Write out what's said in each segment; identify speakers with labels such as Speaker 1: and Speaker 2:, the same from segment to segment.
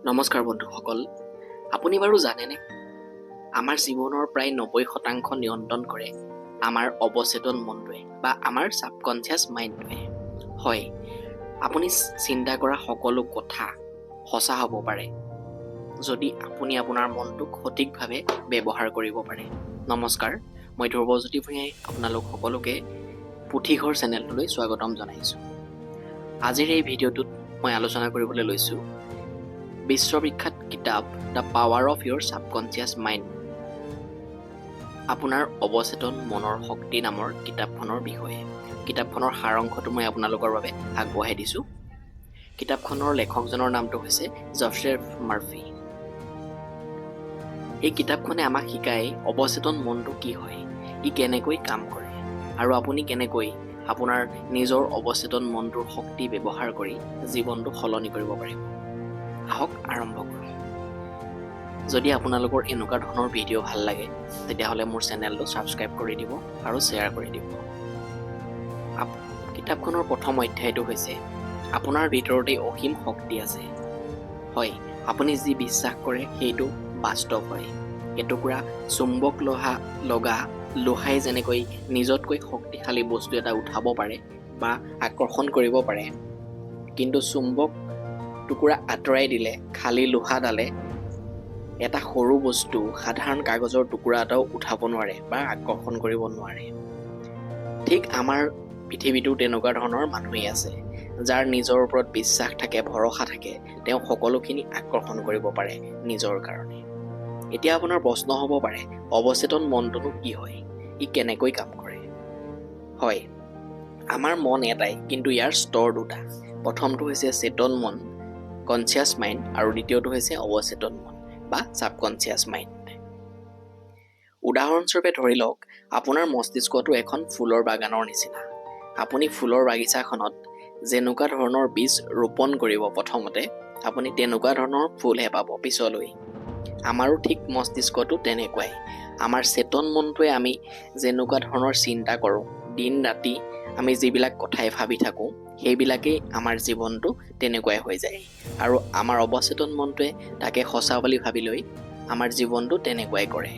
Speaker 1: নমস্কাৰ বন্ধুসকল, আপুনি বাৰু জানেনে আমাৰ জীৱনৰ প্ৰায় 90% নিয়ন্ত্ৰণ কৰে আমাৰ অৱচেতন মনটোৱে বা আমাৰ ছাবকনচিয়াছ মাইণ্ডটোৱে? হয়, আপুনি চিন্তা কৰা সকলো কথা সঁচা হ'ব পাৰে, যদি আপুনি আপোনাৰ মনটোক সঠিকভাৱে ব্যৱহাৰ কৰিব পাৰে। নমস্কাৰ, মই ধ্ৰুৱজ্যোতি ভূঞাই আপোনালোক সকলোকে পুথিঘৰ চেনেলটোলৈ স্বাগতম জনাইছোঁ। আজিৰ এই ভিডিঅ'টোত মই আলোচনা কৰিবলৈ লৈছোঁ বিশ্ববিখ্যাত কিতাপ "The Power of Your Subconscious Mind", আপোনাৰ অৱচেতন মনৰ শক্তি নামৰ কিতাপখনৰ বিষয়ে। কিতাপখনৰ সাৰাংশটো মই আপোনালোকৰ বাবে আগবঢ়াই দিছোঁ। কিতাপখনৰ লেখকজনৰ নামটো হৈছে জছেফ মাৰ্ফি। এই কিতাপখনে আমাক শিকায় অৱচেতন মনটো কি হয়, ই কেনেকৈ কাম কৰে আৰু আপুনি কেনেকৈ আপোনাৰ নিজৰ অৱচেতন মনটোৰ শক্তি ব্যৱহাৰ কৰি জীৱনটো সলনি কৰিব পাৰিব। আহক, আৰম্ভ কৰোঁ। যদি আপোনালোকৰ এনেকুৱা ধৰণৰ ভিডিঅ' ভাল লাগে, তেতিয়াহ'লে মোৰ চেনেলটো ছাবস্ক্ৰাইব কৰি দিব আৰু শ্বেয়াৰ কৰি দিব। কিতাপখনৰ প্ৰথম অধ্যায়টো হৈছে আপোনাৰ ভিতৰতেই অসীম শক্তি আছে। হয়, আপুনি যি বিশ্বাস কৰে সেইটো বাস্তৱ হয়। এটুকুৰা চুম্বক লোহা লগা লোহাই যেনেকৈ নিজতকৈ শক্তিশালী বস্তু এটা উঠাব পাৰে বা আকৰ্ষণ কৰিব পাৰে, কিন্তু চুম্বক টুকুৰা আঁতৰাই দিলে খালী লোহাডালে এটা সৰু বস্তু, সাধাৰণ কাগজৰ টুকুৰা এটাও উঠাব নোৱাৰে বা আকৰ্ষণ কৰিব নোৱাৰে। ঠিক আমাৰ পৃথিৱীতো তেনেকুৱা ধৰণৰ মানুহেই আছে, যাৰ নিজৰ ওপৰত বিশ্বাস থাকে, ভৰসা থাকে, তেওঁ সকলোখিনি আকৰ্ষণ কৰিব পাৰে নিজৰ কাৰণে। এতিয়া আপোনাৰ প্ৰশ্ন হ'ব পাৰে, অৱচেতন মনটোনো কি হয়, ই কেনেকৈ কাম কৰে? হয়, আমাৰ মন এটাই, কিন্তু ইয়াৰ স্তৰ দুটা। প্ৰথমটো হৈছে চেতন মন, কনচিয়াছ মাইণ্ড, আৰু দ্বিতীয়টো হৈছে অৱচেতন মন বা ছাবকনচিয়াছ মাইণ্ড। উদাহৰণস্বৰূপে ধৰি লওক, আপোনাৰ মস্তিষ্কটো এখন ফুলৰ বাগানৰ নিচিনা। আপুনি ফুলৰ বাগিচাখনত যেনেকুৱা ধৰণৰ বীজ ৰোপণ কৰিব প্ৰথমতে, আপুনি তেনেকুৱা ধৰণৰ ফুলহে পাব পিছলৈ। আমাৰো ঠিক মস্তিষ্কটো তেনেকুৱাই। আমাৰ চেতন মনটোৱে আমি যেনেকুৱা ধৰণৰ চিন্তা কৰোঁ, দিন ৰাতি আমি যিবিলাক কথাই ভাবি থাকোঁ, সেইবিলাকেই আমাৰ জীৱনটো তেনেকুৱাই হৈ যায় আৰু আমাৰ অৱচেতন মনটোৱে তাকে সঁচা বুলি ভাবি লৈ আমাৰ জীৱনটো তেনেকুৱাই কৰে।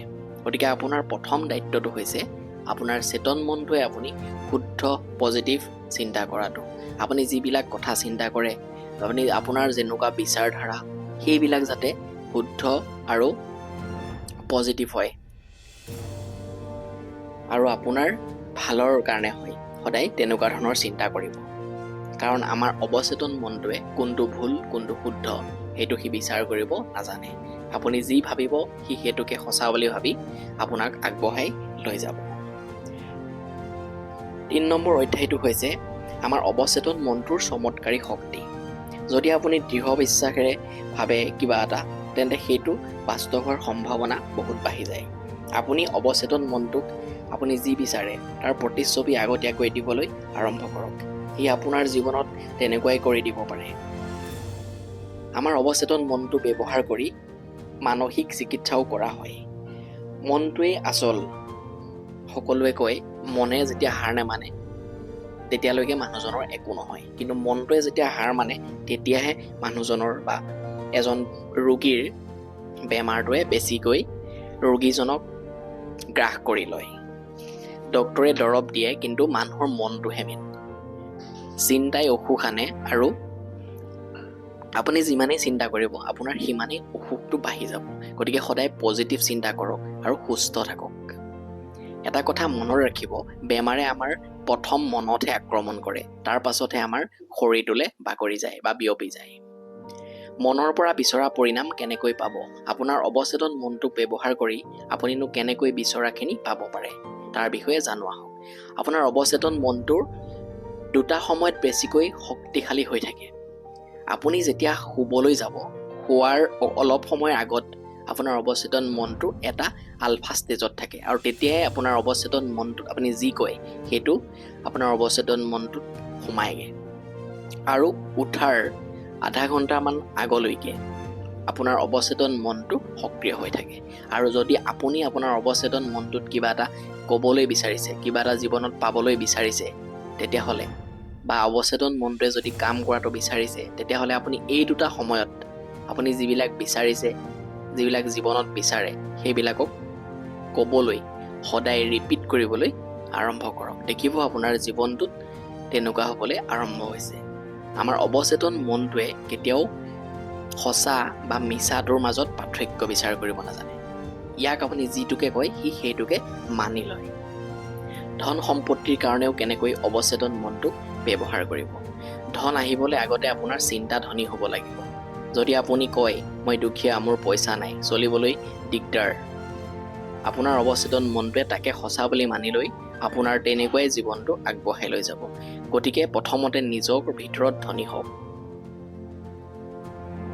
Speaker 1: গতিকে আপোনাৰ প্ৰথম দায়িত্বটো হৈছে আপোনাৰ চেতন মনটোৱে আপুনি শুদ্ধ পজিটিভ চিন্তা কৰাটো। আপুনি যিবিলাক কথা চিন্তা কৰে, আপুনি আপোনাৰ যেনেকুৱা বিচাৰধাৰা, সেইবিলাক যাতে শুদ্ধ আৰু পজিটিভ হয় আৰু আপোনাৰ ভালৰ কাৰণে হয়, সদায় তেনেকুৱা ধৰণৰ চিন্তা কৰিব। কাৰণ আমাৰ অৱচেতন মনটোৱে কোনটো ভুল, কোনটো শুদ্ধ, সেইটো সি বিচাৰ কৰিব নাজানে। আপুনি যি ভাবিব, সি সেইটোকে সঁচা বুলি ভাবি আপোনাক আগবঢ়াই লৈ যাব। 3 নম্বৰ অধ্যায়টো হৈছে আমাৰ অৱচেতন মনটোৰ চমৎকাৰী শক্তি। যদি আপুনি দৃঢ় বিশ্বাসেৰে ভাবে কিবা এটা, তেন্তে সেইটো বাস্তৱ হোৱাৰ সম্ভাৱনা বহুত বাঢ়ি যায়। আপুনি অৱচেতন মনটোক আপুনি যি বিচাৰে তাৰ প্ৰতিচ্ছবি আগতীয়াকৈ দিবলৈ আৰম্ভ কৰক, সি আপোনাৰ জীৱনত তেনেকুৱাই কৰি দিব পাৰে। আমাৰ অৱচেতন মনটো ব্যৱহাৰ কৰি মানসিক চিকিৎসাও কৰা হয়। মনটোৱেই আচল। সকলোৱে কয়, মনে যেতিয়া হাৰ নামানে তেতিয়ালৈকে মানুহজনৰ একো নহয়, কিন্তু মনটোৱে যেতিয়া হাৰ মানে তেতিয়াহে মানুহজনৰ বা এজন ৰোগীৰ বেমাৰটোৱে বেছিকৈ ৰোগীজনক গ্ৰাস কৰি লয়। ডক্তৰে দৰৱ দিয়ে, কিন্তু মানুহৰ মনটোহে মেইন। চিন্তাই অসুখ আনে আৰু আপুনি যিমানেই চিন্তা কৰিব, আপোনাৰ সিমানেই অসুখটো বাঢ়ি যাব। গতিকে সদায় পজিটিভ চিন্তা কৰক আৰু সুস্থ থাকক। এটা কথা মনত ৰাখিব, বেমাৰে আমাৰ প্ৰথম মনতহে আক্ৰমণ কৰে, তাৰ পাছতহে আমাৰ শৰীৰটোলৈ বাগৰি যায় বা বিয়পি যায়। মনৰ পৰা বিচৰা পৰিণাম কেনেকৈ পাব? আপোনাৰ অৱচেতন মনটোক ব্যৱহাৰ কৰি আপুনিনো কেনেকৈ বিচৰাখিনি পাব পাৰে, তাৰ বিষয়ে জানো আহক। আপোনাৰ অৱচেতন মনটোৰ দুটা সময়ত বেছিকৈ শক্তিশালী হৈ থাকে। আপুনি যেতিয়া শুবলৈ যাব, শোৱাৰ অলপ সময় আগত আপোনাৰ অৱচেতন মনটো এটা আলফা ষ্টেজত থাকে আৰু তেতিয়াই আপোনাৰ অৱচেতন মনটোত আপুনি যি কয় সেইটো আপোনাৰ অৱচেতন মনটোত সোমায়গৈ। আৰু উঠাৰ আধা ঘণ্টামান আগলৈকে আপোনাৰ অৱচেতন মনটো সক্ৰিয় হৈ থাকে। আৰু যদি আপুনি আপোনাৰ অৱচেতন মনটোত কিবা এটা ক'বলৈ বিচাৰিছে, কিবা এটা জীৱনত পাবলৈ বিচাৰিছে, তেতিয়াহ'লে বা অৱচেতন মনটোৱে যদি কাম কৰাটো বিচাৰিছে, তেতিয়াহ'লে আপুনি এই দুটা সময়ত আপুনি যিবিলাক বিচাৰিছে, যিবিলাক জীৱনত বিচাৰে, সেইবিলাকক ক'বলৈ, সদায় ৰিপিট কৰিবলৈ আৰম্ভ কৰক। দেখিব আপোনাৰ জীৱনটোত তেনেকুৱা হ'বলৈ আৰম্ভ হৈছে। আমাৰ অৱচেতন মনটোৱে কেতিয়াও সঁচা বা মিছাটোৰ মাজত পাৰ্থক্য বিচাৰ কৰিব নাজানে। ইয়াক আপুনি যিটোকে কয় সি সেইটোকে মানি লয়। ধন সম্পত্তিৰ কাৰণেও কেনেকৈ অৱচেতন মনটোক ব্যৱহাৰ কৰিব। ধন আহিবলৈ আগতে আপোনাৰ চিন্তা ধনী হ'ব লাগিব। যদি আপুনি কয় মই দুখীয়া, মোৰ পইচা নাই, চলিবলৈ দিগদাৰ, আপোনাৰ অৱচেতন মনটোৱে তাকে সঁচা বুলি মানি লৈ আপোনাৰ তেনেকুৱাই জীৱনটো আগবঢ়াই লৈ যাব। গতিকে প্ৰথমতে নিজৰ ভিতৰত ধনী হওক,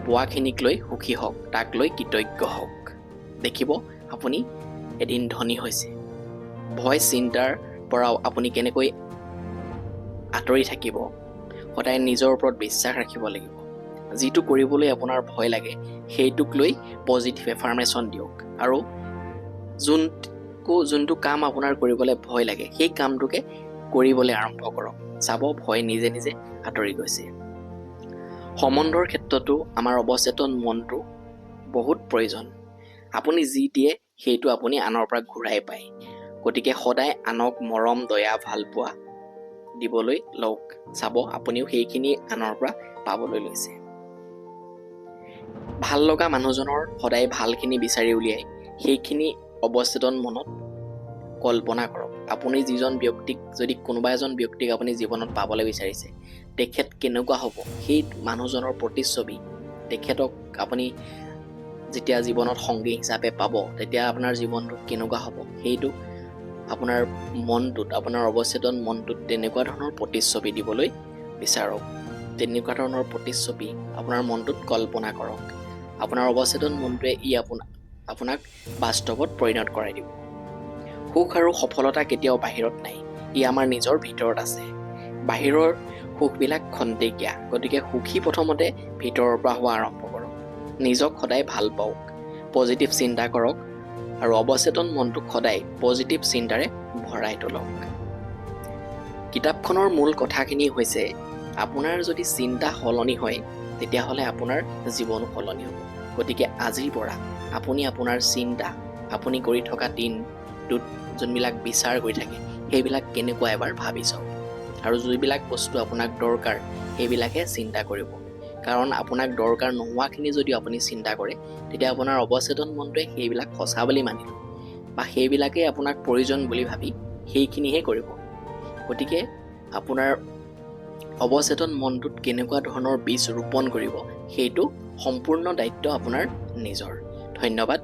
Speaker 1: পোৱাখিনিক লৈ সুখী হওক, তাক লৈ কৃতজ্ঞ হওক। দেখিব আপুনি এদিন ধনী হৈছে। ভয় চিন্তাৰ পৰাও আপুনি কেনেকৈ আঁতৰি থাকিব, সদায় নিজৰ ওপৰত বিশ্বাস ৰাখিব লাগিব। যিটো কৰিবলৈ আপোনাৰ ভয় লাগে সেইটোক লৈ পজিটিভ এফাৰ্মেশ্যন দিয়ক, আৰু যোনটো কাম আপোনাৰ কৰিবলৈ ভয় লাগে সেই কামটোকে কৰিবলৈ আৰম্ভ কৰক। চাব ভয় নিজে নিজে আঁতৰি গৈছে। সম্বন্ধৰ ক্ষেত্ৰতো আমাৰ অৱচেতন মনটো বহুত প্ৰয়োজন। আপুনি যি দিয়ে সেইটো আপুনি আনৰ পৰা ঘূৰাই পায়। গতিকে সদায় আনক মৰম, দয়া, ভালপোৱা দিবলৈ লওক। চাব আপুনিও সেইখিনি আনৰ পৰা পাবলৈ লৈছে। ভাল লগা মানুহজনৰ সদায় ভালখিনি বিচাৰি উলিয়াই সেইখিনি অৱচেতন মনত কল্পনা কৰক। আপুনি যিজন ব্যক্তিক, যদি কোনোবা এজন ব্যক্তিক আপুনি জীৱনত পাবলৈ বিচাৰিছে, তেখেত কেনেকুৱা হ'ব সেই মানুহজনৰ প্ৰতিচ্ছবি, তেখেতক আপুনি যেতিয়া জীৱনত সংগী হিচাপে পাব তেতিয়া আপোনাৰ জীৱনটো কেনেকুৱা হ'ব সেইটো আপোনাৰ মনটোত, আপোনাৰ অৱচেতন মনটোত তেনেকুৱা ধৰণৰ প্ৰতিচ্ছবি দিবলৈ বিচাৰক। তেনেকুৱা ধৰণৰ প্ৰতিচ্ছবি আপোনাৰ মনটোত কল্পনা কৰক। আপোনাৰ অৱচেতন মনটোৱে ই আপোনাক বাস্তৱত পৰিণত কৰাই দিব। সুখ আৰু সফলতা কেতিয়াও বাহিৰত নাই, ই আমাৰ নিজৰ ভিতৰত আছে। বাহিৰৰ সুখবিলাক খন্তেকীয়া। গতিকে সুখী প্ৰথমতে ভিতৰৰ পৰা হোৱা আৰম্ভ কৰক। নিজক সদায় ভাল পাওক, পজিটিভ চিন্তা কৰক, আৰু অৱচেতন মনটোক সদায় পজিটিভ চিন্তাৰে ভৰাই তোলক। কিতাপখনৰ মূল কথাখিনি হৈছে, আপোনাৰ যদি চিন্তা সলনি হয় তেতিয়াহ'লে আপোনাৰ জীৱনো সলনি হ'ব। গতিকে আজিৰ পৰা আপুনি আপোনাৰ চিন্তা, আপুনি কৰি থকা দিনটোত যোনবিলাক বিচাৰ কৰি থাকে সেইবিলাক কেনেকুৱা এবাৰ ভাবি চাওক, আৰু যিবিলাক বস্তু আপোনাক দৰকাৰ সেইবিলাকহে চিন্তা কৰিব। কাৰণ আপোনাক দৰকাৰ নোহোৱাখিনি যদি আপুনি চিন্তা কৰে তেতিয়া আপোনাৰ অৱচেতন মনটোৱে সেইবিলাক সঁচা বুলি মানি ল'ব বা সেইবিলাকেই আপোনাক প্ৰয়োজন বুলি ভাবি সেইখিনিহে কৰিব। গতিকে আপোনাৰ অৱচেতন মনটোত কেনেকুৱা ধৰণৰ বীজ ৰোপণ কৰিব সেইটো সম্পূৰ্ণ দায়িত্ব আপোনাৰ নিজৰ। ধন্যবাদ।